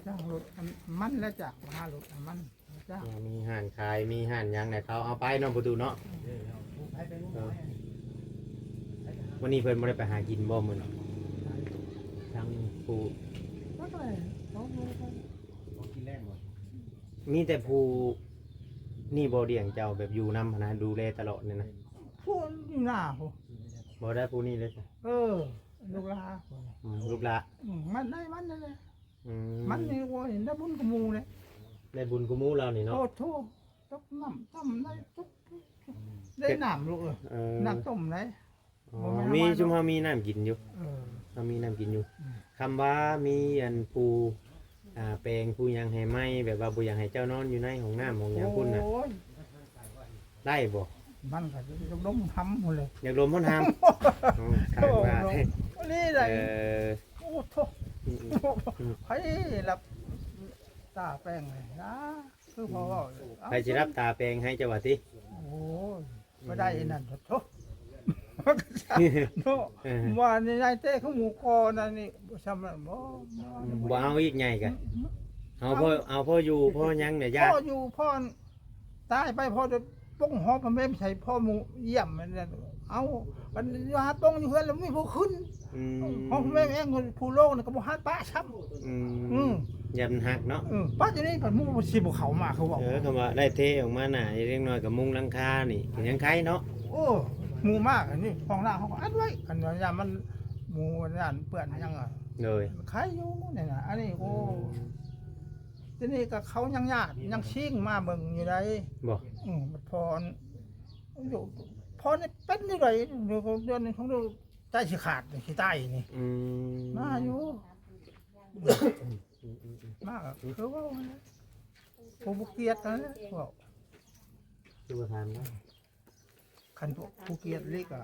ຈ້າງລົດ ອັນມັນແຫຼະ ຈາກມາຫາລົດ ອັນມັນຈ້າງ ມີຮ້ານຂາຍ ມີຮ້ານຫຍັງໃຫ້ເຂົາເອົາໄປເນາະ ປະຕູເນາະ. ເອີ ວັນນີ້ເພິ່ນບໍ່ໄດ້ໄປຫາກິນບໍ່ມື້ນີ້? ທັງຜູ້ ຈັກແຫຼະ ບໍ່ຮູ້ ມີແຕ່ຜູ້ນີ້ບໍ່ລ້ຽງເຈົ້າ ແບບຢູ່ນຳຫັ້ນນະ ດູແລຕະຫຼອດນີ້ນະ? ຜູ້ຢູ່ໜ້າພຸ້ນ ບໍ່ໄດ້ຜູ້ນີ້ເລີຍ. ເອີ ລູກຫຼານ ອືມ ລູກຫຼານ ອືມ ມັນໄດ້ມັນນັ້ນແຫຼະ. ອືມ ມັນນີ້ ໂອ້ຍ ໄດ້ບຸນກວ່າໝູ່ເດ້ ໄດ້ບຸນກວ່າໝູ່ລາວນີ້ເນາະ. ໂອ້ໂທ້ ຕົກນ້ຳຕົ້ມໄດ້ ຕົກ ໄດ້ນ້ຳລູກເອີຍ ເອີ ນ້ຳຕົ້ມໄດ້. ອໍ ບໍ່ແມ່ນ ມີ ຊຸມເຮົາມີນ້ຳກິນຢູ່ ເອີ ເຮົາມີນ້ຳກິນຢູ່. ອືມ ຄຳວ່າມີອັນຜູ້ ອ່າ ແປງຜູ້ຫຍັງໃຫ້ໃໝ່ ແບບວ່າບໍ່ຢາກໃຫ້ເຈົ້ານອນຢູ່ໃນຫ້ອງນ້ຳຫ້ອງຫຍັງພຸ້ນນະ ໂອ້ຍ ໄດ້ບໍ່? ມັນກໍຢາກລົມຫຳພຸ້ນເລີຍ ຢາກລົມຫົນຫຳ. ໂອ້ ຄັກວ່າ ໂອ້ ນີ້ໄດ້ ເອີ ໂອ້ໂທ້ ອືມໆ ໃຜລັບຕາແປງໃຫ້ນະ ຄືພໍ່ເວົ້າ ໃຜຊິລັບຕາແປງໃຫ້ເຈົ້າວ່າຕິ? ໂອ້ຍ ບໍ່ໄດ້ອັນນັ້ນ ໂທ້ ເນາະ ເອີ ວ່າໃນໃນເຕະຂອງໝູ່ກໍນັ້ນນີ້ ບໍ່ຊ່ຳນັ້ນບໍ່ ບໍ່ເອົາອີກໃຫຍ່ກະ ອືມ ເອົາພໍ ເອົາພໍຢູ່ພໍຫຍັງນະ ຢ້ານ ພໍຢູ່ພໍ ຕາຍໄປ ພໍໄດ້ປົງຫໍພະແມ່ມໃສ່ ພໍໝູ່ຢ້ຽມ ອັນນັ້ນ ເອົາ ອັນວ່າປົງຢູ່ເຮືອນແລ້ວມີຜູ້ຂຶ້ນ ອືມ ຂອງແມ່ເອງ ຜູ້ໂລງນີ້ກໍບໍ່ຮັນປະຊ້ຳ. ອືມ ອືມ ຢ້ານມັນຫັກເນາະ ເອີ ປະຢູ່ນີ້ ພັດໝູ່ມັນຊິບໍ່ເຂົ້າມາ ຄືເວົ້າ ເອີ ຄຳວ່າໄດ້ເທອອກມາໜ້າ ເລັກນ້ອຍກໍມຸງຫຼັງຄານີ້ກໍຍັງໄຄເນາະ. ໂອ້ ໝູ່ມາກ ອັນນີ້ຫ້ອງນ້ຳເຮົາກໍອັດໄວ້ ຄັນວ່າຢ້ານມັນ ໝູ່ຢ້ານເປື້ອນຫຍັງ ໂດຍ ໄຄຢູ່ນີ້ນະ ອັນນີ້ ໂອ້ ອືມ ທີນີ້ກໍເຂົາຍັງຍາດ ຍັງຊິງມາເບິ່ງຢູ່ໃດ໋ ບໍ່ ອືມ ພໍ ຢູ່ ພໍນີ້ເປັນຢູ່ໃດ ເດືອນນີ້ຂອງ ໃຈຊິຂາດ ຊິຕາຍນີ້ ອືມ ມາຢູ່ ອືມໆໆ ມາກໍຄືເວົ້າຫັ້ນແຫຼະ ຜູ້ບໍ່ກຽດຫັ້ນແຫຼະເວົ້າ ຄືບໍ່ຖາມນະ ຄັນພວກຜູ້ກຽດອີ່ຫຼີກໍ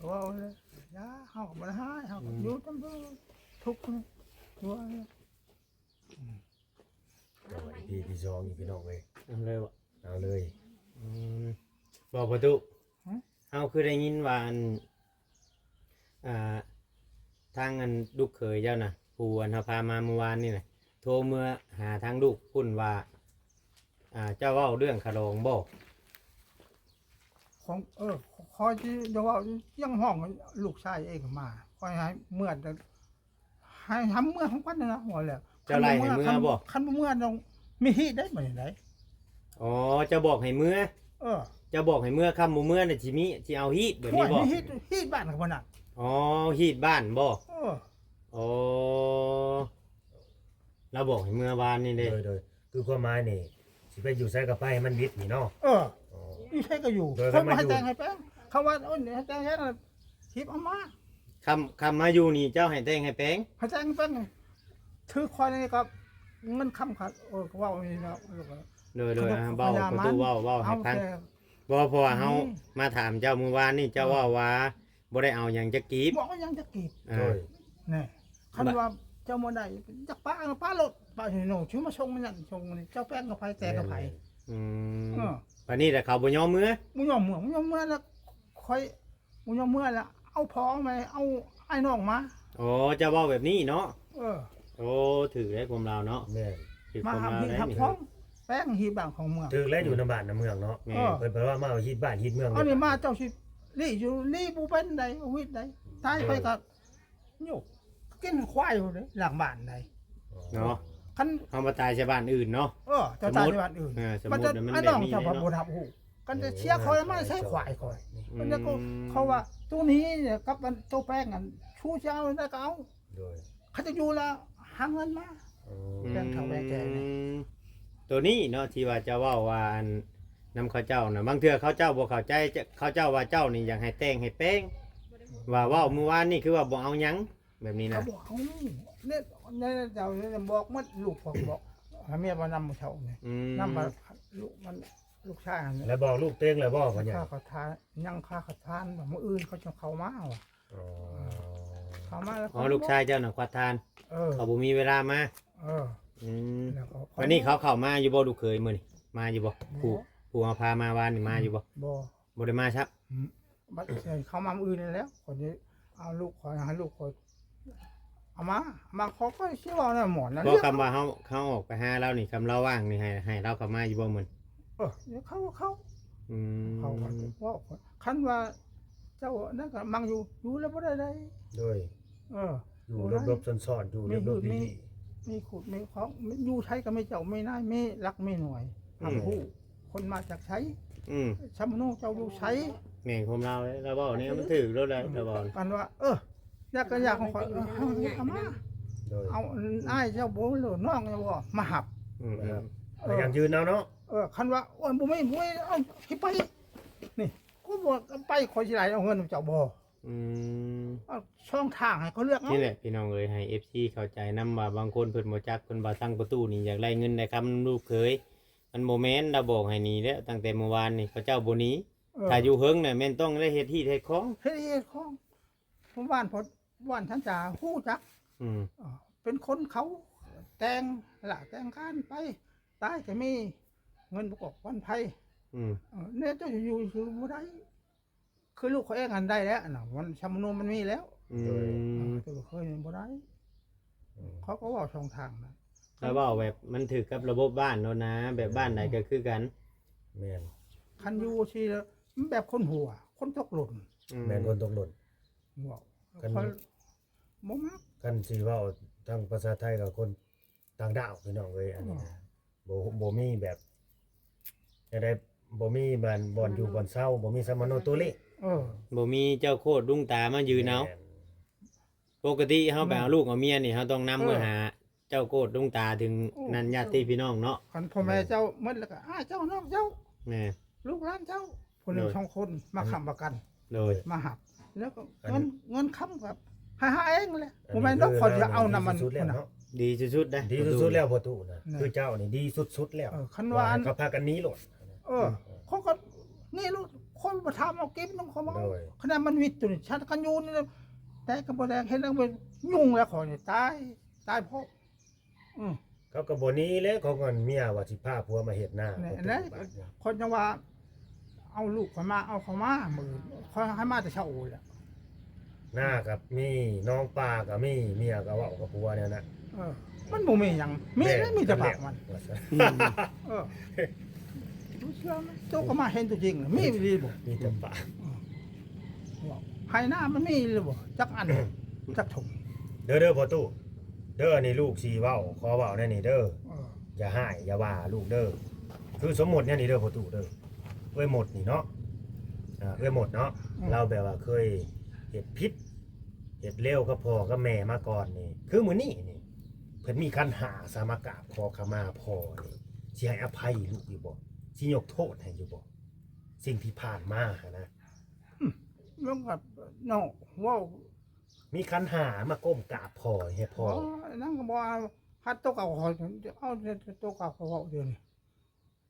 ເວົ້າແຫຼະ ຢ່າ ເຮົາກໍບໍ່ໄດ້ຮ້າຍ ເຮົາກໍ ອືມ ຢູ່ນຳທຸກນີ້ ຢູ່ ອືມ ອີພີທີສອງນີ້ພີ່ນ້ອງເອີຍ ເອົາເລີຍບໍ່? ເອົາເລີຍ ອືມ ບໍ່ ປະຕູ ຫຶ? ເຮົາຄືໄດ້ຍິນວ່າ ອັນ ອ່າ ທາງ ອັນ ລູກເຂີຍເຈົ້ານະ ຜູ້ ອັນ ເຮົາພາມາມື້ວານນີ້ນະ ໂທເມືອຫາທາງລູກພຸ້ນວ່າ ອ່າ ເຈົ້າເວົ້າເລື່ອງຂະດອງບໍ່? ຂອງ ເອີ ຂ້ອຍຊິຈະເວົ້າ ຍັງຮ້ອງ ລູກຊາຍເອງມາ ຂ້ອຍໃຫ້ເມືອ ໃຫ້ທຳເມືອຂອງມັນນະ ວ່າແລ້ວ ເຈົ້າໄລ່ໃຫ້ເມືອບໍ່? ຄັນບໍ່ເມືອ ຕ້ອງມີຮີດໄດ້ ບັດນີ້ໄດ໋. ອໍ ເຈົ້າບອກໃຫ້ເມືອ? ເອີ ເຈົ້າບອກໃຫ້ເມືອ ຄັນບໍ່ເມືອນະ ຊິມີ ຊິເອົາຮີດ ແບບນີ້ບໍ່? ມີຮີດ ຮີດບ້ານເຂົານັ້ນ. ອໍ ຮີດບ້ານບໍ່? ເອີ ອໍ ລາວບອກໃຫ້ເມືອວານນີ້ເດ້. ໂດຍ ໂດຍ ຄືຄວາມໝາຍນີ້ ຊິໄປຢູ່ໃສກໍໄປໃຫ້ມັນບິດນີ້ເນາະ. ເອີ ອໍ ຢູ່ໃສກໍຢູ່ ໂດຍ ຄົນມາໃຫ້ແຕ່ງໃຫ້ແປງ ຄຳວ່າ ໂອ້ຍ ໃຫ້ແຕ່ງໃຫ້ ຮີບເອົາມາ ຄຳ ຄຳມາຢູ່ນີ້ເຈົ້າໃຫ້ແຕ່ງໃຫ້ແປງ ໃຫ້ແຕ່ງໃຫ້ແປງ ຖືກຂ້ອຍນີ້ກໍເງິນຄຳຂາດ ເອີ ກໍເວົ້ານີ້ເນາະ. ໂດຍ ໂດຍ ເວົ້າ ປະຕູເວົ້າ ເວົ້າໃຫ້ຟັງ ບໍ່ ເພາະວ່າເຮົາ ອືມ ມາຖາມເຈົ້າມື້ວານນີ້ ເຈົ້າເວົ້າວ່າ ບໍ່ໄດ້ເອົາຫຍັງຈັກກີບ ບໍ່ເອົາຫຍັງຈັກກີບ. ອ່າ ໂດຍ ແນ່ ຄັນວ່າເຈົ້າບໍ່ໄດ້ ຈັກປະ ປະໂລດ ປະໃຫ້ໂນ ຊິມາສົ່ງນັ້ນສົ່ງນີ້ ເຈົ້າແປງກັບໃຜແຕ່ງກັບໃຜ. ອືມ ເອີ ບາດນີ້ລະເຂົາບໍ່ຍອມເມືອ ບໍ່ຍອມເມືອ ບໍ່ຍອມເມືອລະ ຂ້ອຍບໍ່ຍອມເມືອລະ ເອົາພໍ່ເອົາແມ່ ເອົາອ້າຍນ້ອງມາ. ອໍ ເຈົ້າເວົ້າແບບນີ້ເນາະ. ເອີ ໂອ້ ຖືກແລ້ວຄວາມລາວເນາະ. ແມ່ນ ຖືກຄວາມລາວແລ້ວນີ້ ແປງຮີດບ້ານຂອງເມືອງ ຖືກແລ້ວ ຢູ່ນຳບ້ານນຳເມືອງເນາະ. ແມ່ນ ເອີ ເພິ່ນ ເພິ່ນວ່າມາຮີດບ້ານຮີດເມືອງ ອັນນີ້ມາເຈົ້າຊິລີ້ຢູ່ ລີ້ບໍ່ເປັນໃດ ເຮັດໃດ ຕາຍໄປກໍ ໂຍກ ກິນຄວາຍພຸ້ນເດ້ ຫຼັງບ້ານໃດເນາະ. ຄັນເຮົາມາຕາຍໃສ່ບ້ານອື່ນເນາະ. ເອີ ເຈົ້າຕາຍໃສ່ບ້ານອື່ນ ເອີ ສົມມຸດມັນແບບນີ້ເນາະ ເຈົ້າບໍ່ຮັບຮູ້ ກັນແຕ່ເສຍຂ້ອຍມາໃສ່ຄວາຍຂ້ອຍ. ອືມ ມັນກໍເຂົາວ່າໂຕນີ້ກັບອັນໂຕແປງນັ້ນ ຊູຈະເອົາໄດ້ກໍເອົາ. ໂດຍ ເຂົາຈະຢູ່ລະຫາເງິນມາ. ອືມ ແປງເຖົ້າແປງແກ່ນີ້ ອືມ ໂຕນີ້ເນາະ ທີ່ວ່າເຈົ້າເວົ້າວ່າ ອັນ ນຳເຂົາເຈົ້ານະ ບາງເທື່ອເຂົາເຈົ້າບໍ່ເຂົ້າໃຈ ເຂົາເຈົ້າວ່າເຈົ້ານີ້ຢາກໃຫ້ແຕ່ງໃຫ້ແປງ ວ່າເວົ້າມື້ວານນີ້ຄືວ່າບໍ່ເອົາຫຍັງ ແບບນີ້ນະ ເຂົາບອກເຮົານີ້ ເນຍ ເນຍ ເຈົ້ານີ້ບອກໝົດ ລູກເຂົາບອກ ໃຫ້ເມຍມານຳມື້ເຊົ້ານີ້. ອືມ ນຳມາ ລູກມັນ ລູກຊາຍຫັ້ນ ແລ້ວບອກລູກເຕັງແລ້ວບໍ່? ເຂົາຍັງ ຂ້າເຂົາທານ ຍັງຂ້າເຂົາທານ ມື້ອື່ນເຂົາຈະເຂົ້າມາວ່າ. ອໍ ເຂົ້າມາແລ້ວ ອໍ ລູກຊາຍເຈົ້ານະຂວັດທານ. ເອີ ເຂົາບໍ່ມີເວລາມາ. ເອີ ອືມ ແລ້ວກໍ ບາດນີ້ເຂົາເຂົ້າມາຢູ່ບໍ່ ລູກເຂີຍ ມື້ນີ້ ມາຢູ່ບໍ່? ບໍ່ ຜູ້ ຜູ້ເຮົາພາມາວານນີ້ມາຢູ່ບໍ່? ບໍ່ ບໍ່ໄດ້ມາຊ້ຳ. ອືມ ບັດເຂົາມາມື້ອື່ນແລ້ວ ຂ້ອຍຊິເອົາລູກຂ້ອຍ ໃຫ້ລູກຂ້ອຍ າມາ ມາຂໍ ຂ້ອຍຊິເວົ້ານຳໝໍນະ ບໍ່ ຄຳວ່າເຮົາ ເຮົາອອກໄປຫາລາວນີ້ ຄຳລາວວ່າງນີ້ ໃຫ້ ໃຫ້ລາວເຂົ້າມາຢູ່ບໍ່ມື້ນີ້? ເອີ ເຂົ້າ ເຂົ້າ ອືມ ເຂົ້າ ເວົ້າ ຄັນວ່າເຈົ້ານັ້ນກໍມັກຢູ່ ຢູ່ແລ້ວບໍ່ໄດ້ໃດ ໂດຍ ເອີ ຢູ່ຫຼົບໆ ຊ່ອນໆ ຢູ່ຫຼົບໆ ມີຂູດມີຂອງ ຢູ່ໃສກໍມີເຈົ້າມີນາຍ ມີຫຼັກມີໜ່ວຍ ອືມ ຮັບຮູ້ ຄົນມາຈາກໃສ ອືມ ສຳມະໂນເຈົ້າຢູ່ໃສ ແມ່ນຄວາມລາວເດ້ ລາວເວົ້ານີ້ມັນຖືກໂລດແຫຼະ ລາວເວົ້າ ອັນວ່າ ເອີ ຢາກກໍຢາກຂອງຂ້ອຍ ເອີ ເອົາ ເອົາມາ ໂດຍ ເອົາອ້າຍເຈົ້າບໍ່ ຫຼືນ້ອງເຈົ້າບໍ່ ມາຮັບ ອືມ ເອີ ແລ້ວຢັ້ງຢືນເອົາເນາະ ເອີ ຄັນວ່າ ໂອ້ຍ ບໍ່ມີ ບໍ່ມີ ເອົາ ຊິໄປ ນີ້ ກູບໍ່ໄປ ຂ້ອຍຊິໄລ່ເອົາເງິນນຳເຈົ້າບໍ່ ອືມ ເອົາຊ່ອງທາງໃຫ້ເຂົາເລືອກເອົາ ນີ້ແຫຼະພີ່ນ້ອງເອີຍ ໃຫ້ເອັຟຊີເຂົ້າໃຈນຳວ່າ ບາງຄົນເພິ່ນບໍ່ຈັກ ເພິ່ນວ່າທາງພໍ່ຕູ້ນີ້ຢາກໄດ້ເງິນໄດ້ຄຳນຳລູກເຂີຍ ມັນບໍ່ແມ່ນ ລາວບອກໃຫ້ໜີແລ້ວ ຕັ້ງແຕ່ມື້ວານນີ້ ເຂົາເຈົ້າບໍ່ໜີ ເອີ ຖ້າຢູ່ເທິງນະແມ່ນຕ້ອງໄດ້ເຮັດຮີດເຮັດຄອງ ເຮັດຮີດເຮັດຄອງ ຜູ້ບ້ານ ຜູ້ບ້ານທ່ານຈາຮູ້ຈັກ ອືມ ເອີ ເປັນຄົນເຂົາແຕ່ງລະແຕ່ງການໄປ ຕາຍກໍມີ ເງິນບໍ່ອອກວັນໄພ ອືມ ເອີ ແນວເຈົ້າຢູ່ຊື່ບໍ່ໄດ້ ຄືລູກເຂົາເອງຫັ້ນໄດ້ແລ້ວນະ ມັນສຳມະໂນມັນມີແລ້ວ ອືມ ໂດຍ ເອີ ແຕ່ວ່າເຄີຍບໍ່ໄດ້ ອືມ ເຂົາກໍເວົ້າຊ່ອງທາງນະ ແລ້ວເວົ້າແບບມັນຖືກກັບລະບົບບ້ານໂລດນະ ແບບບ້ານໃດກໍຄືກັນ ແມ່ນ ຄັນຢູ່ຊີ້ແລ້ວ ມັນແບບຄົນຫົວ ຄົນຕົກຫຼົ່ນ ອືມ ແມ່ນຄົນຕົກຫຼົ່ນ ເວົ້າ ຄັນ ຂ້ອຍບໍ່ມັກ ຄັນຊິເວົ້າທາງພາສາໄທກໍຄົນຕ່າງດ້າວ ພີ່ນ້ອງເອີຍ ອັນນີ້ນະ ອືມ ບໍ່ ບໍ່ມີແບບ ແນວໃດ ບໍ່ມີບ້ານ ບ່ອນຢູ່ ອືມ ບ່ອນເຊົາ ບໍ່ມີສຳມະໂນໂຕເລກ ເອີ ບໍ່ມີເຈົ້າໂຄດລຸງຕາມາຢືນເອົາ ແມ່ນ ປົກກະຕິເຮົາໄປເອົາ ແມ່ນ ເອົາລູກເອົາເມຍນີ້ ເຮົາຕ້ອງນຳ ເອີ ເມືອຫາເຈົ້າໂຄດລຸງຕາ ເຖິງ ໂອ້ ນັ້ນຍາດຕິພີ່ນ້ອງເນາະ ຄັນພໍ່ແມ່ ແມ່ນ ເຈົ້າໝົດແລ້ວກໍອ້າຍເຈົ້າ ນ້ອງເຈົ້າ ແມ່ນ ລູກຫຼານເຈົ້າ ຜູ້ໜຶ່ງ ໂດຍ ສອງຄົນມາ ອັນ ຄ້ຳປະກັນ ໂດຍ ມາຮັບ ແລ້ວກໍ ອັນ ເງິນ ເງິນຄຳກໍໃຫ້ຫາເອງແຫຼະ ອັນ ບໍ່ແມ່ນດອກ ອັນນີ້ ຂ້ອຍຈະເອົານຳມັນ ດີທີ່ສຸດແລ້ວເນາະ ພຸ້ນນະ ດີທີ່ສຸດນະ ດີທີ່ສຸດແລ້ວພໍ່ຕູ້ນະ ນັ້ນ ຄືເຈົ້ານີ້ດີສຸດໆແລ້ວ ເອີ ຄັນວ່າ ວ່າໃຫ້ເຂົາພາກັນໜີໂລດ ເອີ ອືມ ເຂົາກໍໜີໂລດ ຄົນມາຖາມເອົາເກັບນຳເຂົາເອົາ ໂດຍ ຂະໜາດມັນວິດຕົວນີ້ ສັດກັນຢູ່ນີ້ ແຕ່ກໍບໍ່ແດງ ເຮັດແລ້ວມັນຫຍຸ້ງແລ້ວ ຂ້ອຍນີ້ຕາຍ ຕາຍເພາະ ອືມ ເຂົາກໍບໍ່ໜີແຫຼະ ຂອງອັນເມຍວ່າຊິພາຜົວມາເຮັດນາ ແມ່ນ ຂ້ອຍຈັ່ງວ່າ ເອົາລູກຂ້ອຍມາ ເອົາເຂົາມາ ມື້ອື່ນຂ້ອຍໃຫ້ມາແຕ່ເຊົ້າແລ້ວ ນາກໍມີ ໜອງປາກໍມີ ເມຍກໍເວົ້າກັບຜົວແນວນັ້ນ ເອີ ມັນບໍ່ມີຫຍັງ ມີ ແມ່ນ ມີແຕ່ປາກມັນ ວ່າຊັ້ນ ອືມ ເອີ ບໍ່ເຊື່ອມັນ ໂຕກໍມາເຫັນຕົວຈິງ ມີອີ່ຫຼີບໍ່ ມີແຕ່ປາກ ອືມ ເວົ້າ ໄຮ່ນາມັນມີອີ່ຫຼີບໍ່ ຈັກອັນ ຈັກຖົງ ເດີ ເດີພໍ່ຕູ້ ເດີ ອັນນີ້ລູກຊິເວົ້າ ຂໍເວົ້າແນວນີ້ເດີ ເອີ ຢ່າຮ້າຍ ຢ່າວ່າລູກເດີ ຄືສົມມຸດແນວນີ້ເດີພໍ່ຕູ້ເດີ ເອື້ອຍມົດນີ້ເນາະ ອ່າ ເອື້ອຍມົດເນາະ ອືມ ລາວແບບວ່າເຄີຍເຮັດຜິດ ເຮັດເລວກັບພໍ່ກັບແມ່ມາກ່ອນນີ້ ຄືມື້ນີ້ນີ້ ເພິ່ນມີຂັນຫ້າ ສາມາກາບຂໍຂະມາພໍ່ນີ້ ຊິໃຫ້ອະໄພລູກຢູ່ບໍ່? ຊິຍົກໂທດໃຫ້ຢູ່ບໍ່? ສິ່ງທີ່ຜ່ານມາຫັ້ນນະ ອືມ ມັນກໍເນາະ ເວົ້າ ມີຂັນຫ້າມາກົ້ມກາບພໍ່ໃຫ້ພໍ່ ບໍ່ ນັ້ນກໍບໍ່ເອົາ ຄັນໂຕເກົ່າຂ້ອຍເອົາ ໂຕເກົ່າຂ້ອຍເວົ້າດຽວນີ້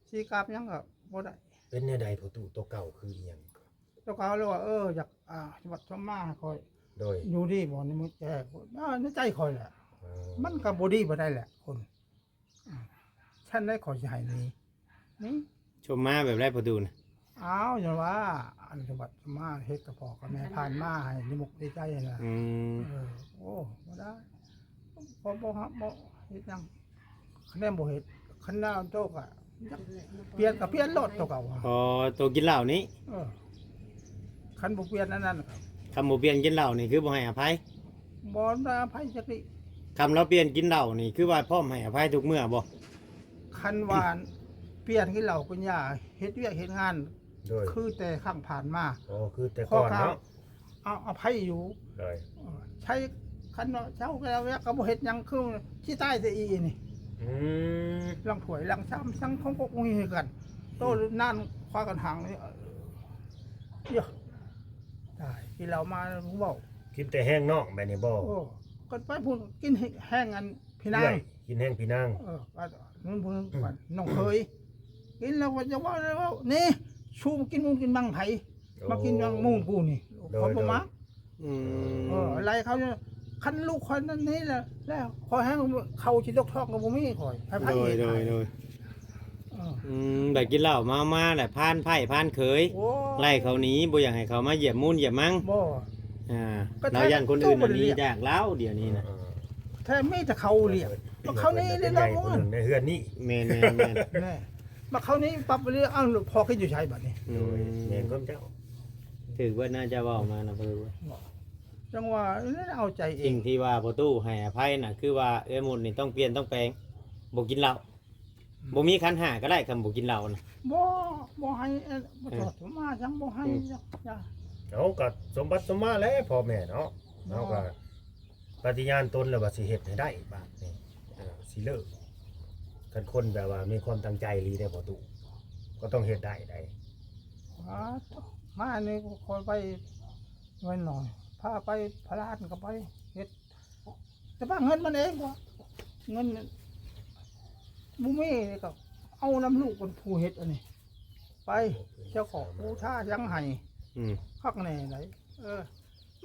ຊິກາບຫຍັງກໍບໍ່ໄດ້ ເປັນແນວໃດພໍ່ຕູ້ ໂຕເກົ່າຄືອີ່ຫຍັງ? ໂຕເກົ່າເລີຍວ່າ ເອີ ຢາກ ອ່າ ສະບັດສະມາໃຫ້ຂ້ອຍ ໂດຍ ຢູ່ດີບໍ່ໃນມື້ແຈ ອ່າ ໃນໃຈຂ້ອຍແຫຼະ ເອີ ມັນກໍບໍ່ດີປານໃດແຫຼະຄົນ ອ່າ ຊັ້ນໃດຂ້ອຍຊິໃຫ້ນີ້ ນີ້ ຊົມມາແບບໃດພໍ່ຕູ້ນະ? ອ້າວ ຢ່າວ່າ ອັນສະບັດສະມາເຮັດກັບພໍ່ກັບແມ່ຜ່ານມາໃຫ້ດີມຸກດີໃຈນະ ອືມ ເອີ ໂອ້ ບໍ່ໄດ້ ບໍ່ ບໍ່ຮັບ ບໍ່ເຮັດຫຍັງ ຄະແນນບໍ່ເຮັດ ຄັນລາວໂຕກະ ຢາກປ່ຽນກະປ່ຽນໂລດໂຕເກົ່າ ອໍ ໂຕກິນເຫຼົ້ານີ້ ເອີ ຄັນບໍ່ປ່ຽນອັນນັ້ນ ຄັນບໍ່ປ່ຽນກິນເຫຼົ້ານີ້ຄືບໍ່ໃຫ້ອະໄພ ບໍ່ໄດ້ອະໄພຈັກນິ ຄັນລາວປ່ຽນກິນເຫຼົ້ານີ້ຄືວ່າພ້ອມໃຫ້ອະໄພທຸກເມື່ອບໍ່? ຄັນວ່າປ່ຽນກິນເຫຼົ້າກິນຢາ ເຮັດວຽກເຮັດງານ ໂດຍ ຄືແຕ່ຄັ້ງຜ່ານມາ ອໍ ຄືແຕ່ກ່ອນເນາະ ຂໍການ ເອົາ ອະໄພຢູ່ ໂດຍ ເອີ ໃຊ້ ຄັນວ່າເຊົາແລ້ວກໍບໍ່ເຮັດຫຍັງ ຄືຊິຕາຍແຕ່ອີ່ນີ້ ອືມ ລ້າງຖ້ວຍລ້າງຊາມ ສັງຄົມກໍບໍ່ມີຄືກັນ ໂຕ ອືມ ນານຄວາກັນຫາງນີ້ ເອີ ຕາຍ ກິນເຫຼົ້າມາເວົ້າ ກິນແຕ່ແຮງນ້ອງແບບນີ້ບໍ່? ໂອ້ ກໍໄປພຸ້ນ ກິນແຮງອັນພີ່ນາງ ເອື້ອຍ ກິນແຮງພີ່ນາງ ເອີ ກໍ ນ້ອງເຂີຍ ກິນແລ້ວກໍຈະເວົ້າ ແລ້ວເວົ້າ ນີ້ ຊູມາກິນມູນກິນມັງໃຜ ໂອ້ ມາກິນມັງມູນກູນີ້ ໂດຍ ເຂົາບໍ່ມັກ ໂດຍ ອືມ ເອີ ໄລ່ເຂົາຢູ່ ຄັນລູກຂ້ອຍນັ້ນນີ້ແຫຼະ ແລ້ວຂ້ອຍໃຫ້ເຂົາຊິຕົກທ້ອງກໍບໍ່ມີຂ້ອຍ ໃຜ ໂດຍ ໃຜເຮັດ ໂດຍ ໃຫ້ ໂດຍ ເອີ ອືມ ໄປກິນເຫຼົ້າເມົາມາແຫຼະ ຜ່ານໃພ້ຜ່ານເຂີຍ ໂອ້ ໄລ່ເຂົາໜີ ບໍ່ຢາກໃຫ້ເຂົາມາຢຽບມູນຢຽບມັງ ບໍ່ ອ່າ ກໍ ລາວຢ້ານຄົນອື່ນໜີຈາກລາວ ດຽວນີ້ນະ ເອີ ແທ້ມີແຕ່ເຂົາລ້ຽງ ບັກເຂົານີ້ເລີຍເນາະ ໃຫຍ່ຜູ້ໜຶ່ງໃນເຮືອນນີ້ ແມ່ນໆໆ ແນ່ ບັກເຂົານີ້ປັບເລີຍ ເອົ້າ ພໍ່ກິນຢູ່ໃສບັດນີ້? ໂດຍ ອືມ ແມ່ນຄວາມເຈົ້າ ຖືກເບິດນະ ເຈົ້າເວົ້າມານະ ເພິ່ນວ່າ ຈັ່ງວ່າເອົາໃຈເອງ ສິ່ງທີ່ວ່າພໍ່ຕູ້ໃຫ້ອະໄພນະ ຄືວ່າເອື້ອຍມຸນນີ້ຕ້ອງປ່ຽນຕ້ອງແປງ ບໍ່ກິນເຫຼົ້າ ອືມ ບໍ່ມີຂັນຫ້າກໍໄດ້ ຄັນບໍ່ກິນເຫຼົ້ານະ ບໍ່ ບໍ່ໃຫ້ ເອີ ບໍ່ ເອີ ທອດມາ ຍັງບໍ່ໃຫ້ ອືມ ຈັກຢ່າງ ເອົາ ກໍສົມບັດສົມມາແຫຼະ ພໍ່ແມ່ເນາະ ເຮົາກໍ ປະຕິຍານຕົນແລ້ວວ່າຊິເຮັດໃຫ້ໄດ້ບາດນີ້ ເອີ ຊິເລີກ ຄັນຄົນແບບວ່າມີຄວາມຕັ້ງໃຈອີ່ຫຼີເດ້ພໍ່ຕູ້ ກໍຕ້ອງເຮັດໄດ້ໃດ໋. ອ້າ ມານີ້ຂ້ອຍໄປໜ້ອຍໆ ພາໄປພະລານກໍໄປເຮັດ ແຕ່ວ່າເງິນມັນເອງວ່າ ເງິນບໍ່ມີກໍເອົານຳລູກເພິ່ນຜູ້ເຮັດອັນນີ້ ໄປ ເຈົ້າຂອງບູຊາຫຍັງໃຫ້ ອືມ ຄັກແນ່ໃດ໋ ເອີ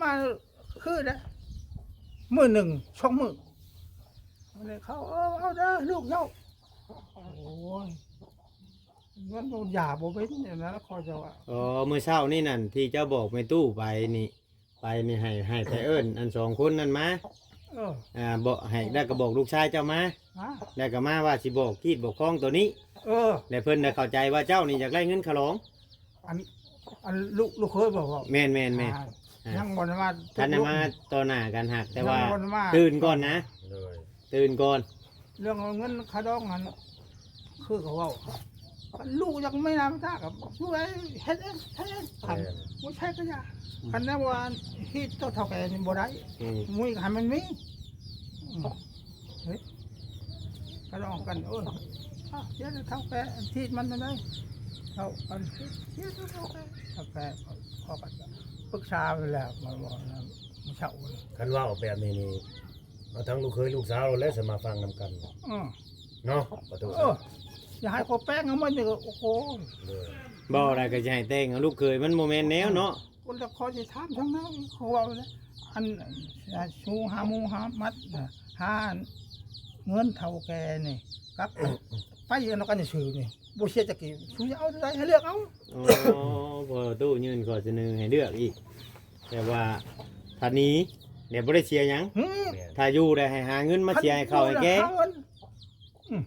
ມາຄືໃດ໋ ມື້ໜຶ່ງສອງມື້ ມື້ໜຶ່ງເຂົາ ເອີ ເອົາເດີລູກເຈົ້າ ໂອ້ຍ ເງິນມັນຢາບໍ່ເປັນ ແນວນັ້ນ ຂ້ອຍຈະວ່າ ອໍ ມື້ເຊົ້ານີ້ນັ້ນ ທີ່ເຈົ້າບອກແມ່ຕູ້ໄປນີ້ ໄປນີ້ໃຫ້ ໃຫ້ໄປເອີ້ນອັນສອງຄົນນັ້ນມາ ເອີ ອ່າ ບອກໃຫ້ ແລ້ວກໍບອກລູກຊາຍເຈົ້າມາ ມາ ແລ້ວກໍມາວ່າຊິບອກກີດບອກຄອງໂຕນີ້ ເອີ ແລ້ວເພິ່ນໄດ້ເຂົ້າໃຈວ່າເຈົ້ານີ້ຢາກໄດ້ເງິນຄ່າລອງ ອັນ ອັນລູກ ລູກເຂີຍບໍ່? ແມ່ນໆໆ ອ່າ ອ່າ ຍັງບໍ່ໄດ້ມາ ທັນໄດ້ມາຕໍ່ໜ້າກັນ ຫາກແຕ່ວ່າ ຍັງບໍ່ໄດ້ມາ ຕື່ນກ່ອນນະ ໂດຍ ຕື່ນກ່ອນ ເລື່ອງເງິນຄ່າດອງຫັ້ນ ຄືເຂົາເວົ້າ ລູກຢາກມີນາມຕາກັບຊ່ວຍເຮັດເອງ ເຮັດເອງ ຄັນ ແມ່ນ ບໍ່ໃຊ້ກໍຢ່າ ອືມ ຄັນແນວວ່າຮີດຕໍ່ເຖົ້າແກ່ນີ້ບໍ່ໄດ້ ອືມ ມີກໍໃຫ້ມັນມີ ອືມ ເຮີ້ຍ ກະລອງກັນ ໂອ້ຍ ອ້າວ ດຽວເຖົ້າແກ່ ອັນ ທີ່ມັນນັ້ນໄດ໋ ເຖົ້າ ອັນ ດຽວເຖົ້າແກ່ ເຖົ້າແກ່ ເຂົາກໍປຶກສາໄປແລ້ວ ມາເວົ້ານຳມື້ເຊົ້ານີ້ ຄັນເວົ້າແບບນີ້ນີ້ ເອົາທັງລູກເຂີຍລູກສາວແລ້ວ ສະມາຟັງນຳກັນ ອືມ ເນາະ ຂໍໂທດ ເອີ ຢ່າໃຫ້ຂ້ອຍແປງເອົາມັນນີ້ ໂອ້ໂຫ ເອີ ເວົ້າໄດ້ກໍຊິໃຫ້ແຕ່ງເອົາລູກເຂີຍ ມັນບໍ່ແມ່ນແນວເນາະ ຄົນລະຂໍຊິຖາມທາງນັ້ນ ເຂົາເວົ້າແລ້ວ ອັນ ຫາຊູຫາໝູຫາມັດ ຫາເງິນເຖົ້າແກ່ນີ້ ກັບໄປນຳກັນຊື່ໆນີ້ ບໍ່ເສຍຈັກກີບ ຊູຈະເອົາໂຕໃດໃຫ້ເລືອກເອົາ ອໍ ພໍ່ຕູ້ຍື່ນຂໍ້ສະເໜີໃຫ້ເລືອກອີກ ແຕ່ວ່າຖ້າໜີແລ້ວບໍ່ໄດ້ເສຍຫຍັງ ອືມ ຖ້າຢູ່ແລ້ວໃຫ້ຫາເງິນມາເສຍໃຫ້ເຂົາໃຫ້ແກ່ ຫາເງິນ ອືມ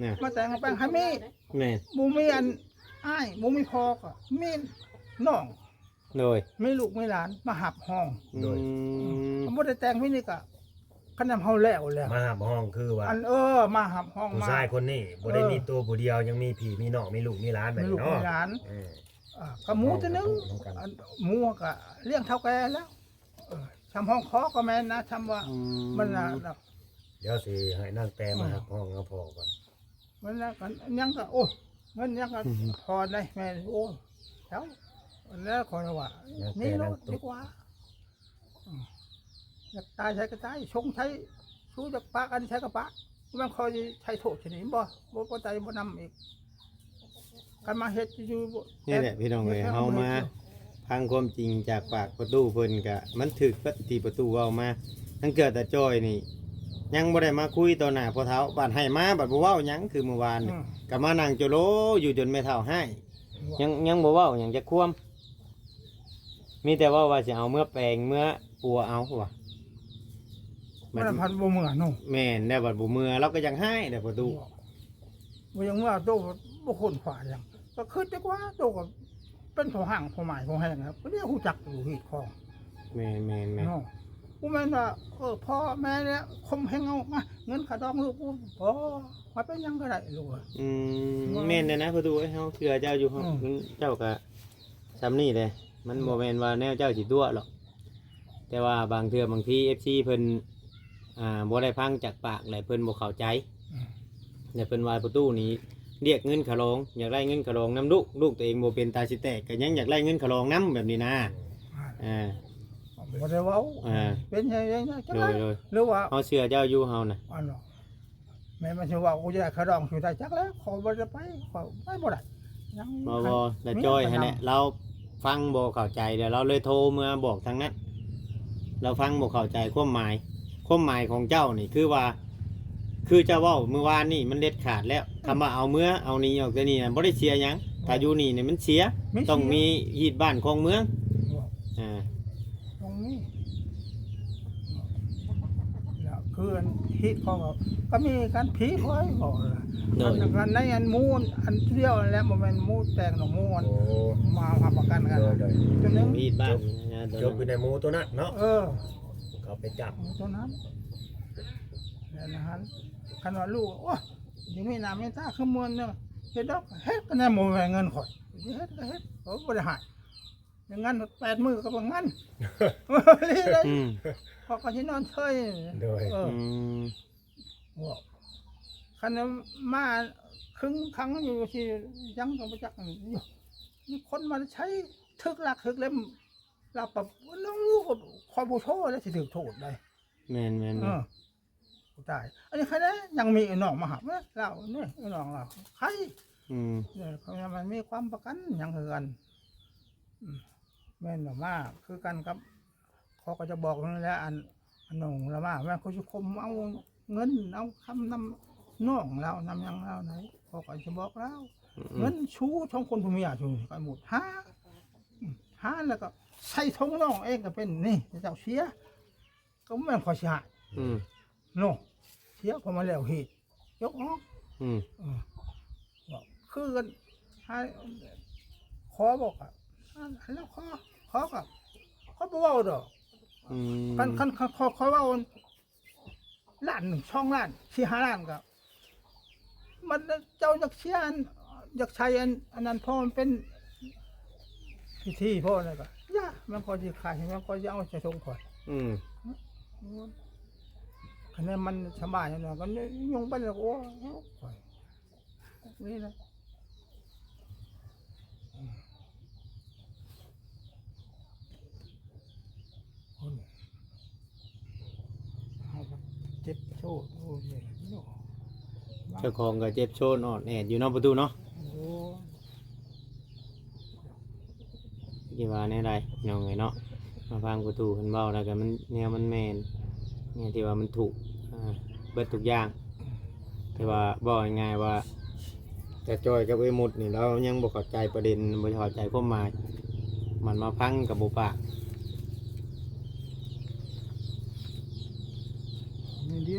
ນະ ມາແຕ່ງແປງໃຫ້ມີ ແມ່ນ ບໍ່ມີອັນອ້າຍ ບໍ່ມີພໍ່ກໍມີນ້ອງ ໂດຍ ມີລູກມີຫຼານມາຮັບຮອງ ໂດຍ ອືມ ບໍ່ໄດ້ແຕ່ງມື້ນີ້ກະ ຄັນນຳເຮົາແລ້ວແລ້ວ ມາຮັບຮອງ ຄືວ່າ ອັນ ເອີ ມາຮັບຮອງ ຜູ້ຊາຍຄົນນີ້ບໍ່ໄດ້ມີໂຕຜູ້ດຽວ ຍັງມີພີ່ມີນ້ອງ ມີລູກມີຫຼານ ມີລູກມີຫຼານ ເອີ ອ່າ ກໍໝູໂຕໜຶ່ງ ອັນໝູກໍລ້ຽງເຖົ້າແກ່ແລ້ວ ເອີ ຊຳຮອງຂໍກໍແມ່ນນະ ຊຳວ່າ ອືມ ມັນນະ ດຽວຊິໃຫ້ນາງແຕ່ມາຮັບຮອງນຳພໍ່ກ່ອນ ມັນນະ ມັນຍັງກໍ ໂອ້ຍ ມັນຍັງກໍ ອືມ ພໍໄດ້ແມ່ ໂອ້ຍ ເຈົ້າ ແລ້ວຂ້ອຍວ່າ ນາງແຕ່ ນີ້ໂລດດີກວ່າ ອືມ ຢາກຕາຍໃສກໍຕາຍ ຊົງໃສ ສູ້ຢາກປະກັນໃສກໍປະ ມັນຄອຍໃຊ້ໂທດຊະນີ້ບໍ່ ບໍ່ ບໍ່ຕາຍບໍ່ນຳອີກ ຄັນມາເຮັດຢູ່ ນີ້ແຫຼະພີ່ນ້ອງເອີຍ ເຮົາມາຟັງຄວາມຈິງຈາກປາກພໍ່ຕູ້ເພິ່ນ ກະມັນຖືກເບິດທີ່ພໍ່ຕູ້ເວົ້າມາ ທັງເທື່ອຕາຈ້ອຍນີ້ຍັງບໍ່ໄດ້ມາຄຸຍຕໍ່ໜ້າພໍ່ເຖົ້າ ບາດໃຫ້ມາບາດບໍ່ເວົ້າຫຍັງ ຄືມື້ວານນີ້ ອືມ ກະມານັ່ງໂຈໂລຢູ່ຈົນແມ່ເຖົ້າຮ້າຍ ຍັງ ຍັງບໍ່ເວົ້າຫຍັງຈັກຄວາມ ມີແຕ່ເວົ້າວ່າຊິເອົາເມືອແປງເມືອປົວເອົາວ່າ ມັນພັດບໍ່ເມືອເນາະ ແມ່ນແລ້ວບັດບໍ່ເມືອ ລາວກໍຢາກຮ້າຍແຫຼະພໍ່ຕູ້ ບໍ່ ບໍ່ຢາກເມືອ ໂຕບໍ່ຂົນຂວາຫຍັງ ກໍຄິດແຕ່ວ່າໂຕກໍເປັນພໍ່ຮ່າງພໍ່ໝ້າຍພໍ່ແຮງແລ້ວ ກໍໄດ້ຮູ້ຈັກຢູ່ຮີດຄອງ ແມ່ນໆໆ ເນາະ ບໍ່ແມ່ນວ່າ ເອີ ພໍ່ແມ່ແລ້ວຂົ່ມເຫັງເອົາມາ ເງິນຄ່າດອງລູກ ບໍ່ ມາເປັນຫຍັງກໍໄດ້ລູກເອີຍ ອືມ ແມ່ນແລ້ວນະພໍ່ຕູ້ເອີຍ ເຮົາເຊື່ອເຈົ້າຢູ່ ອືມ ເຈົ້າກໍ ຊ່ຳນີ້ເດ້ ມັນບໍ່ແມ່ນວ່າແນວເຈົ້າຊິຕົວະຫຼອກ ແຕ່ວ່າບາງເທື່ອບາງທີເອັຟຊີເພິ່ນ ອ່າ ບໍ່ໄດ້ຟັງຈາກປາກ ແລະ ເພິ່ນບໍ່ເຂົ້າໃຈ ອືມ ແລະ ເພິ່ນວ່າພໍ່ຕູ້ນີ້ລຽກເງິນຄ່າລອງ ຢາກໄດ້ເງິນຄ່າລອງນຳລູກ ລູກຕົວເອງບໍ່ເປັນຕາຊິແຕກ ກໍຍັງຢາກໄດ້ເງິນຄ່າລອງນຳ ແບບນີ້ນະ ອ່າ ອ່າ ບໍ່ໄດ້ເວົ້າ ອ່າ ເປັນຫຍັງ ໂດຍໆ ຫຼືວ່າ ເຮົາເຊື່ອເຈົ້າຢູ່ເຮົານະ ອັນ ແມ່ນມັນຊິເວົ້າ ກູຢາກຂະດອງຊິໄດ້ຈັກແລ້ວ ຂ້ອຍບໍ່ໄດ້ໄປ ຂ້ອຍໄປບໍ່ໄດ້ ຍັງ ບໍ່ ບໍ່ ລະຈ້ອຍຫັ້ນແຫຼະ ລາວຟັງບໍ່ເຂົ້າໃຈ ແລ້ວລາວເລີຍໂທເມືອບອກທາງນັ້ນ ລາວຟັງບໍ່ເຂົ້າໃຈຄວາມໝາຍ ຄວາມໝາຍຂອງເຈົ້ານີ້ ຄືວ່າ ຄືເຈົ້າເວົ້າມື້ວານນີ້ ມັນເດັດຂາດແລ້ວ ຄຳວ່າເອົາເມືອ ເອົາໜີອອກແຕ່ນີ້ນະ ບໍ່ໄດ້ເສຍຫຍັງ ຖ້າຢູ່ນີ້ນີ້ມັນເສຍ ຕ້ອງມີຮີດບ້ານຄອງເມືອງ ອ່າ ຕ້ອງມີ ແລ້ວ ຄືອັນຮີດຂອງເຂົາ ກໍມີການຜີຂ້ອຍເວົ້າລະ ໂດຍ ອັນ ອັນໃນອັນໝູອັນດຽວນັ້ນແຫຼະ ບໍ່ແມ່ນໝູແຕ່ງດອກ ໝູອັນ ໂອ້ ມາຮັບປະກັນກັນ ໂດຍ ໂດຍ ຕົວໜຶ່ງ ມີດບ້ານ ຈົບ ນະ ຕົວນັ້ນ ຈົບຢູ່ໃນໝູຕົວນັ້ນເນາະ ເອີ ເຂົາໄປຈັບໝູຕົວນັ້ນ ແລ້ວນະຫັ້ນ ຄັນວ່າລູກ ໂອ້ຍ ຍັງມີໜ້າມີຕາຄືໝູນີ້ ເຮັດດອກ ເຮັດ ກໍແນວບໍ່ແມ່ນເງິນຂ້ອຍ ຊິເຮັດກໍເຮັດ ເຂົາບໍ່ໄດ້ໃຫ້ ຢ່າງນັ້ນແປດມື້ກໍບໍ່ງານ ອືມ ເຂົາກໍຊິນອນເຊີຍ ໂດຍ ເອີ ອືມ ເວົ້າ ຄັນມາຄຶງຂັງຢູ່ຊິ ຍັງກໍບໍ່ຈັກ ມີຄົນມາໃຊ້ ຖືກລັກຖືກເລັມ ລັກແບບ ໂອ້ ຂ້ອຍບໍ່ໂທດແລ້ວ ຊິຖືກໂທດໄດ໋ ແມ່ນໆໆ ເອີ ຕາຍ ອັນນີ້ໃຄແດ່ ຍັງມີໄອ້ນ້ອງມາຮັບເດ້ ລາວນີ້ ໄອ້ນ້ອງລາວ ໃຄ ອືມ ເອີ ເພາະວ່າມັນມີຄວາມປະກັນຫຍັງຄືກັນ ອືມ ແມ່ນລະມາ ຄືກັນກັບ ເຂົາກໍຈະບອກນັ້ນແຫຼະ ອັນ ອັນນ້ອງລະມາ ແມ່ນເຂົາຊິຂົ່ມເອົາເງິນເອົາຄຳນຳນ້ອງລາວ ນຳຫຍັງລາວໃດ ເຂົາກໍຈະບອກລາວ ອືມ ເງິນຊູສອງຄົນຜົວເມຍຊູກໍໝົດ ຫາ ອືມ ຫາແລ້ວກໍໃສ່ຖົງນ້ອງເອງກໍເປັນ ນີ້ ເຈົ້າເສຍ ກໍແມ່ນຂ້ອຍຊິໃຫ້ ອືມ ເນາະ ເສຍກໍມາແລ້ວເຮັດ ຍົກອອກ ອືມ ເອີ ບອກຄືກັນ ໃຫ້ ຂໍບອກ ອັນ ອັນນັ້ນຂໍ ຂໍກໍ ຂ້ອຍບໍ່ເວົ້າດອກ ອືມ ຄັນ ຄັນ ຄັນ ຂ້ອຍ ຂ້ອຍເວົ້າ ລ້ານໜຶ່ງ ສອງລ້ານ ສີ່ຫ້າລ້ານກໍ ມັນ ເຈົ້າຢາກເສຍອັນ ຢາກໃຊ້ອັນ ອັນນັ້ນ ເພາະມັນເປັນພິທີ ເພາະນັ້ນກໍ ຢ່າ ມັນກໍຊິຂາຍ ມັນກໍຊິເອົາໃສ່ຖົງຂ້ອຍ ອືມ ໂອ້ຍ ຄັນແມ່ນມັນສະບາຍແລ້ວກໍຍົງໄປແລ້ວ ໂອ້ຍ ຂ້ອຍ ນີ້ແຫຼະ ອືມ ຄົນ ເຮົາກໍເຈັບໂຊ ໂອ້ຍ ເນາະ ເຈົ້າຂອງກໍເຈັບໂຊອ່ອນແອດຢູ່ເນາະ ປະຕູເນາະ ໂອ້ ຊິວ່າແນວໃດ ນ້ອງເອີຍເນາະ ມາຟັງປະຕູເພິ່ນເວົ້າແລ້ວກໍມັນ ແນວມັນແມ່ນ ແນວທີ່ວ່າມັນຖືກ ອ່າ ເບິດທຸກຢ່າງ ແຕ່ວ່າເວົ້າງ່າຍໆວ່າ ຕາຈ້ອຍກັບເອື້ອຍມຸດນີ້ ລາວຍັງບໍ່ເຂົ້າໃຈປະເດັນ ບໍ່ເຂົ້າໃຈຄວາມໝາຍ ມັນມາພັງກັບບໍ່ປາກ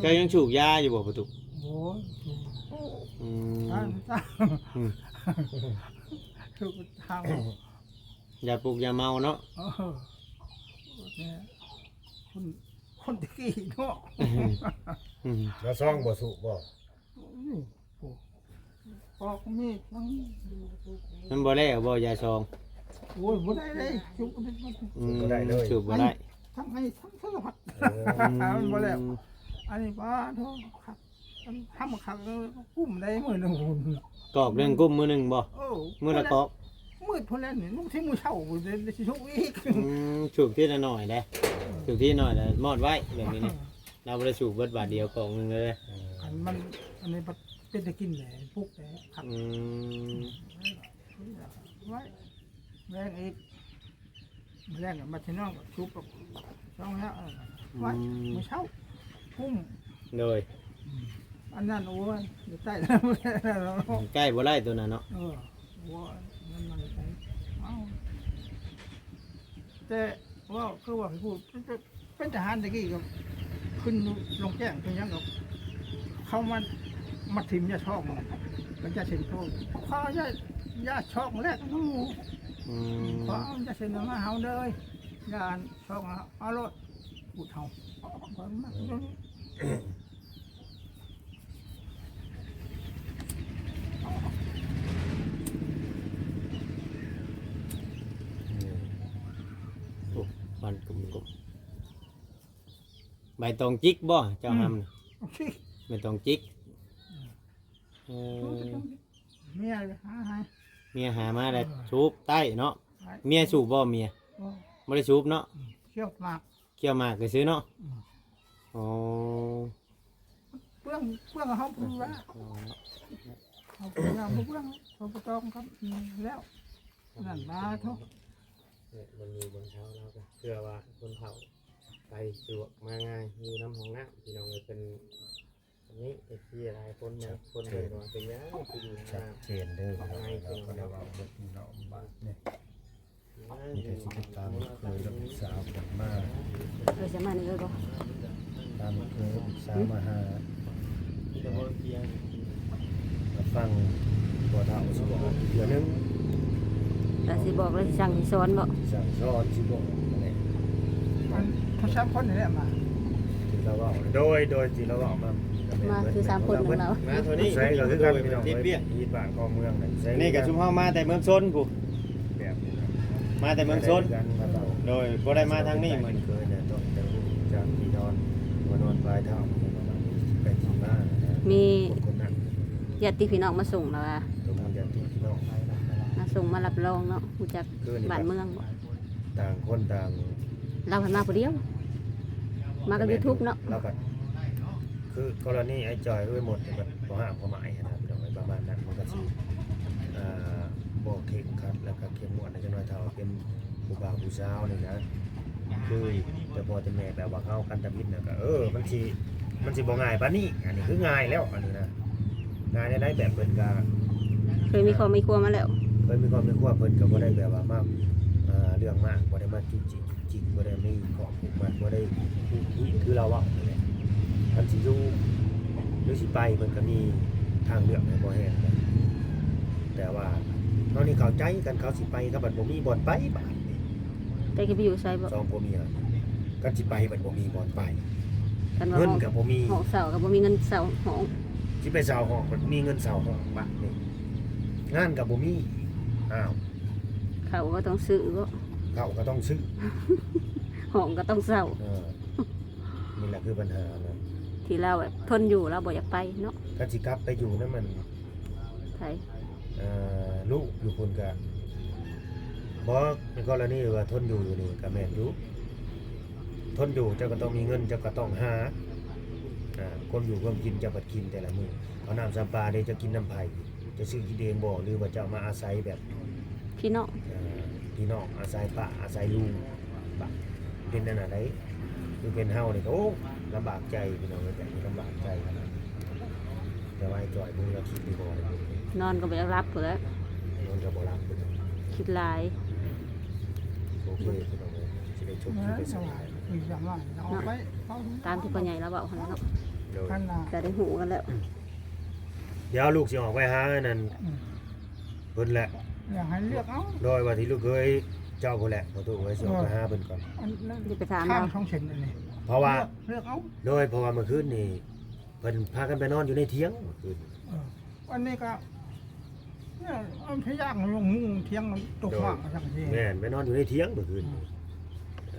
ເຈົ້າຍັງສູບຢາຢູ່ບໍ່ປະຕຸ? ໂອ້ຍ ສູບ ອືມ ອືມ ສູບທາງ ຢາປຸກຢາເມົາເນາະ ເອີ ຄົນ ຄົນແຕ່ກີ້ເນາະ ອືມ ແລ້ວຊອງບໍ່ສູບບໍ່? ອືມ ໂອ້ ປອກມີດມັນ ມັນບໍ່ແລ້ວບໍ່ຢາຊອງ? ໂອ້ຍ ບໍ່ໄດ້ເລີຍ ສູບ ອືມ ບໍ່ໄດ້ເລີຍ ສູບບໍ່ໄດ້ ທັງໄຫ້ທັງສາລະພັດ ເອີ ມັນບໍ່ແລ້ວ ອັນນີ້ປາໂທ ຄັກ ທຳຄັກ ກຸ້ມໄດ້ມື້ໜຶ່ງພຸ້ນ ກອກໜຶ່ງກຸ້ມມື້ໜຶ່ງບໍ່? ເອີ ມື້ລະກອກ ມືດພຸ້ນແຫຼະ ນີ້ ມື້ທີ່ມື້ເຊົ້າພຸ້ນ ຊິສູບອີກ ອືມ ສູບທີລະໜ້ອຍເດ້ ສູບທີລະໜ້ອຍລະມອດໄວ້ແບບນີ້ນີ້ ລາວບໍ່ໄດ້ສູບເບິດບາດດຽວກອກໜຶ່ງເລີຍ ອັນມັນ ອັນນີ້ເປັນຕາກິນແຫຼະ ປຸກແຫຼະ ຄັກ ອືມ ໄວ້ ແລງອີກ ແລງມາທີ່ນ້ອງສູບ ສອງແລ້ວ ໄວ້ ອືມ ມື້ເຊົ້າ ກຸ້ມ ໂດຍ ອືມ ອັນນັ້ນ ໂອ້ຍ ຢູ່ໃຕ້ ໃກ້ບໍ່ໄດ້ຕົວນັ້ນເນາະ ເອີ ໂອ້ຍ ມັນ ມັນໄປ ເອົ້າ ແຕ່ ເວົ້າຄືວ່າໃຫ້ຜູ້ ເປັນ ເປັນທະຫານແຕ່ກີ້ກໍຂຶ້ນລົງແຈ້ງເປັນຫຍັງກໍ ເຂົາມາ ມາຖິ້ມຢາຊອງ ເປັນຢາເສັ້ນໂຕ ຂໍຢາ ຢາຊອງແລກນຳໝູ່ ອືມ ຂໍເອົາຢາເສັ້ນມາເຮົາເດີ ຢາຊອງເອົາໂລດ ພູດເຮົາ ຂ້ອຍມັກ ອືມ ໂອ້ ຄວັນກຸ້ມໆ ໃບຕອງຈິກບໍ່ເຈົ້າຫຳ? ອືມ ໃບຕອງຈິກ ອືມ ເອີ ເມຍຫາໃຫ້ ເມຍຫາມາແລ້ວ ເອີ ສູບໃຕ້ເນາະ ໃຕ້ ເມຍສູບບໍ່ເມຍ? ບໍ່ ບໍ່ໄດ້ສູບເນາະ ອືມ ຂຽວໝາກ ຂຽວໝາກຊື່ໆເນາະ ອືມ ອໍ ເປືອງ ເປືອງເຮົາເພື່ອ ເຮົາເພື່ອ ເຮົາເປືອງ ເຮົາບໍ່ຕ້ອງກັບ ອືມ ແລ້ວ ນັ້ນລະໂທ ເອີ ມັນມີບ່ອນເຊົາ ລາວກໍເຊື່ອວ່າຄົນເຖົ້າໄປສະດວກມາງ່າຍ ຢູ່ນຳຫ້ອງນ້ຳ ພີ່ນ້ອງເອີຍ ເປັນ ອັນນີ້ເອັຟຊີຫຼາຍຄົນ ບາງຄົນເພິ່ນກໍວ່າເປັນຫຍັງຄືຢູ່ ຊັດເຈນເດີ ໃນ ພີ່ນ້ອງ ກໍໄດ້ເວົ້າເບິດພີ່ນ້ອງບາດນີ້ ມີແຕ່ຊິໄປຕາມເຄີຍກັບລູກສາວເພິ່ນມາ ເອີ ຈະມານີ້ເອີຍບໍ່? ຕາມເຄີຍ ປຶກສາມາຫາ ມາຟັງພໍ່ເຖົ້າຊິບອກອີກເທື່ອໜຶ່ງ. ລະຊິບອກ ລະຊິສັ່ງຊິສອນບໍ? ສັ່ງສອນຊິບອກນັ້ນແຫຼະ. ອັນ ເຂົາສາມຄົນນີ້ແຫຼະມາ ທີ່ລາວເວົ້າ. ໂດຍ ໂດຍ ທີ່ລາວເວົ້າມາ ມາຄືສາມຄົນຂອງລາວ. ມາເທົ່ານີ້ ໃສກໍຄືກັນພີ່ນ້ອງເອີຍ. ຮີດບ້ານຄອງເມືອງນັ້ນ ໃສ ນີ້ກໍຊຸມເຮົາມາແຕ່ເມືອງຊົນພຸ້ນ. ແບບນີ້ນະ ມາແຕ່ເມືອງຊົນ. ໂດຍ ບໍ່ໄດ້ມາທາງນີ້ມື້ນີ້. ເຄີຍແລ້ວ ຕ້ອງໄດ້ຮູ້ຈັກທີ່ນອນ ມານອນປາຍເທົ້າ ໄປທີ່ມານະ. ມີ ຄົນໆນັ້ນ ຍາດຕິພີ່ນ້ອງມາສົ່ງລະວ່າ ຕົວມີຍາດຕິພີ່ນ້ອງ ມາສົ່ງມາຮັບຮອງເນາະ ຮູ້ຈັກບ້ານເມືອງບໍ? ຕ່າງຄົນຕ່າງ ລາວພັດມາຜູ້ດຽວ ມາກັບຢູທູບເນາະ. ລາວກໍຄືກໍລະນີໄອ້ຈອຍ ເອີຍ ໝົດ ກໍບໍ່ຫ້າມຄວາມໝາຍຫັ້ນນະ ພີ່ນ້ອງເອີຍ. ປະມານນັ້ນ ມັນກໍຊິ ເອີ ບໍ່ເຄັ່ງຄັດ ແລ້ວກໍເຂັ້ມງວດແດ່ຈັກໜ້ອຍ ຖ້າວ່າເປັນຜູ້ບ່າວຜູ້ສາວນີ້ນະ. ຄືແຕ່ພໍ່ແຕ່ແມ່ແບບວ່າເຮົາກັນທຳອິດນະ ກໍ ເອີ ມັນຊິ ມັນຊິບໍ່ງ່າຍປານນີ້. ອັນນີ້ຄືງ່າຍແລ້ວ ອັນນີ້ນະ ງ່າຍແນວໃດ ແບບເພິ່ນກໍເຄີຍມີຄອບມີຄົວມາແລ້ວ ເຄີຍມີຄອບມີຄົວ ເພິ່ນກໍບໍ່ໄດ້ແບບວ່າມາ ເອີ ເລື່ອງມາກ ບໍ່ໄດ້ມາຈຸກຈິກ ຈິກ ບໍ່ໄດ້ມີຂໍ້ຜູກມັດ ບໍ່ໄດ້ຄຸກຄີຄືລາວເວົ້ານັ້ນແຫຼະ. ຄັນຊິຢູ່ ຫຼື ຊິໄປ ເພິ່ນກໍມີທາງເລືອກໃຫ້ບໍ່ແຮງ. ແຕ່ວ່າເຮົານີ້ເຂົ້າໃຈກັນ ເຂົາຊິໄປ ເຂົາບັດບໍ່ມີບ່ອນໄປບາດນີ້. ແຕ່ຊິໄປຢູ່ໃສບໍ? ສອງຜົວເມຍ ຄັນຊິໄປບັດບໍ່ມີບ່ອນໄປ ຄັນວ່າເງິນກໍບໍ່ມີ ຫ້ອງເຊົ່າກໍບໍ່ມີເງິນເຊົ່າຫ້ອງ ຊິໄປເຊົ່າຫ້ອງ ບັດມີເງິນເຊົ່າຫ້ອງບາດນີ້ ງານກໍບໍ່ມີ. ອ້າວ ເຂົ້າກໍຕ້ອງຊື້ບໍ? ເຂົ້າກໍຕ້ອງຊື້ ຫ້ອງກໍຕ້ອງເຊົ່າ. ເອີ ນີ້ແຫຼະຄືບັນຫານະ ທີ່ລາວແບບທົນຢູ່ ລາວບໍ່ຢາກໄປເນາະ. ຄັນຊິກັບໄປຢູ່ນຳມັນ ໃຜ? ເອີ ລູກຢູ່ພຸ້ນກະ ບໍ່ ໃນກໍລະນີວ່າທົນຢູ່ຢູ່ນີ້ກະແມ່ນຢູ່ ທົນຢູ່ເຈົ້າກໍຕ້ອງມີເງິນ ເຈົ້າກໍຕ້ອງຫາ ອາ ຄວາມຢູ່ຄວາມກິນເຈົ້າກໍກິນແຕ່ລະມື້. ເອົານ້ຳສຳປາເດ້ ເຈົ້າກິນນຳໃຜ? ເຈົ້າຊື້ກິນເອງບໍ່ ຫຼືວ່າເຈົ້າມາອາໄສແບບ ພີ່ນ້ອງ ເອີ ພີ່ນ້ອງ ອາໄສປ້າ ອາໄສລຸງ ບາດເປັນແນວນັ້ນໃດ໋. ຄືເປັນເຮົານີ້ກໍ ໂອ້ ລຳບາກໃຈພີ່ນ້ອງເອີຍ ແບບນີ້ລຳບາກໃຈຂະໜາດ. ແຕ່ວ່າໄອ້ຈອຍ ເບິ່ງລາວຄິດດີບໍ່ ນອນກໍບໍ່ຢາກຫຼັບພຸ້ນແຫຼະ ນອນກໍບໍ່ຫຼັບພຸ້ນ ຄິດຫຼາຍ. ໂອເຄພີ່ນ້ອງເອີຍ ຊິໄດ້ຈົບຄລິບໄປຊັ້ນ ເນາະ ຕາມທີ່ພໍ່ໃຫຍ່ລາວເວົ້າຫັ້ນແຫຼະເນາະ. ໂດຍ ຈະໄດ້ຮູ້ກັນແລ້ວ. ດຽວລູກຊິອອກໄປຫາອັນນັ້ນ ອືມ ເພິ່ນແຫຼະ ຢາກໃຫ້ເລືອກເອົາ. ໂດຍ ວ່າທີ່ລູກເຂີຍເຈົ້າພຸ້ນແຫຼະ ພໍ່ຕູ້ເອີຍ ຊິອອກໄປຫາເພິ່ນກ່ອນ ຊິໄປຖາມລາວ ທາງສອງເສັ້ນອັນນີ້ ເພາະວ່າ ເລືອກ ເລືອກເອົາ. ໂດຍ ເພາະວ່າມື້ຄືນນີ້ເພິ່ນພາກັນໄປນອນຢູ່ໃນຖຽງ ມື້ຄືນ ເອີ ອັນນີ້ກໍ ເອີ ອັນພະຍາກມັນລົງມຸງຖຽງມັນຕົກ ໂດຍ ມາຈັ່ງຊີ້ ແມ່ນ ໄປນອນຢູ່ໃນຖຽງມື້ຄືນ ອືມ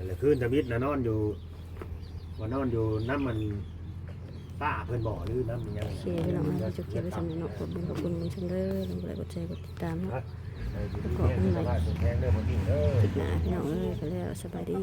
ແລ້ວຄືນທຳອິດນະນອນຢູ່ ວ່ານອນຢູ່ນຳອັນປ້າເພິ່ນບໍ່ ຫຼືນຳອີ່ຫຍັງ. ໂອເຄພີ່ນ້ອງເອີຍ ຈົບຄລິບໄວ້ສ່ຳນີ້ເນາະ. ຂອບບຸນຂອບຄຸນເພິ່ນເດີ ກົດໄລກ໌ ກົດແຊ ກົດຕິດຕາມເນາະ. ພໍ້ກັນໃໝ່ຄລິບໜ້າພີ່ນ້ອງເອີຍ ໄປແລ້ວ ສະບາຍດີ.